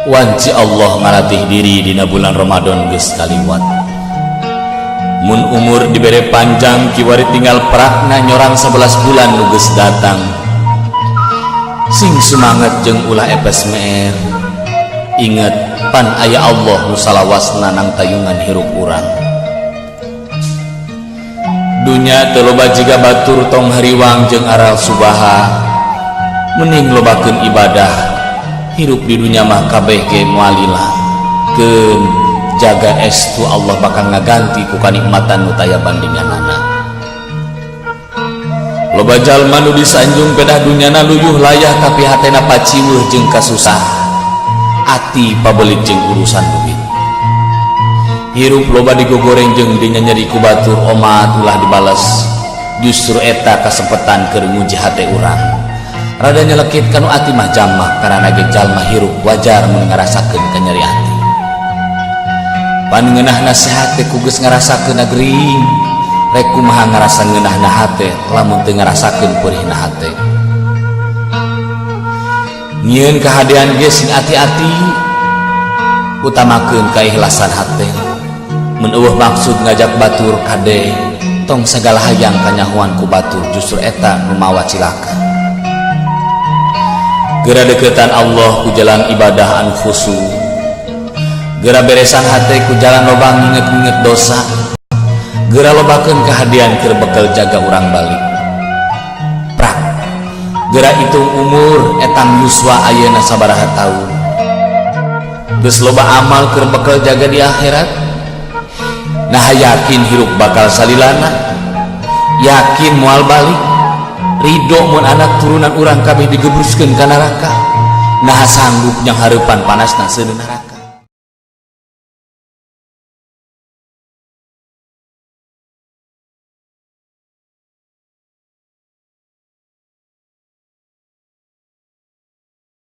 Wanci Allah ngalatih diri dina bulan Ramadan geus kaliwat. Mun umur dibere panjang kiwari tinggal prakna nyorang 11 bulan nu geus datang. Sing sumanget jeung ulah epes meer. Inget pan aya Allah nu salawasna nang tayungan hirup urang. Dunya teu loba jiga batur tong hariwang jeung aral subaha. Mending lobakeun ibadah. Hirup di dunya mah kabeh ge moal lila. Keun jaga estu Allah bakal ngaganti ku kanikmatan nu taya bandinganana. Loba jalma nu disanjung pedah dunyana luyuh layah tapi hatena paciweuh jeung kasusah. Ati pabelit jeung urusan duit. Hirup loba digogoreng jeung dinyanyeri ku batur omat ulah dibales. Justru eta kasempetan keur nguji hate urang. Rada nyelekit kanu ati mah jamah karena ge jalma hirup wajar mun ngarasakeun kanyeri ati. Pangeunah nasihat teh ku geus ngarasakeun gering. Rek kumaha ngarasa ngeunahna hate lamun teu ngarasakeun peurihna hate. Nyieun kahadean ge sing ati-ati, utamakeun kaikhlasan hate. Mun eueuh maksud ngajak batur kade, tong sagala hayang kanyahoan ku batur justru eta nu mawa cilaka. Geura deketan Allah ku jalan ibadah anu khusu. Geura beresan hate ku jalan loba nginget-nginget dosa. Geura lobakeun kahadean keur bekel jaga urang balik. Prak. Geura hitung umur etang yuswa ayeuna sabaraha taun. Geus loba amal keur bekel jaga di akhirat. Nah yakin hirup bakal salilana. Yakin moal balik. Ridho mun anak turunan urang kabeh digebruskeun ka neraka. Nah sanggup nyang hareupan panasna seuneu neraka.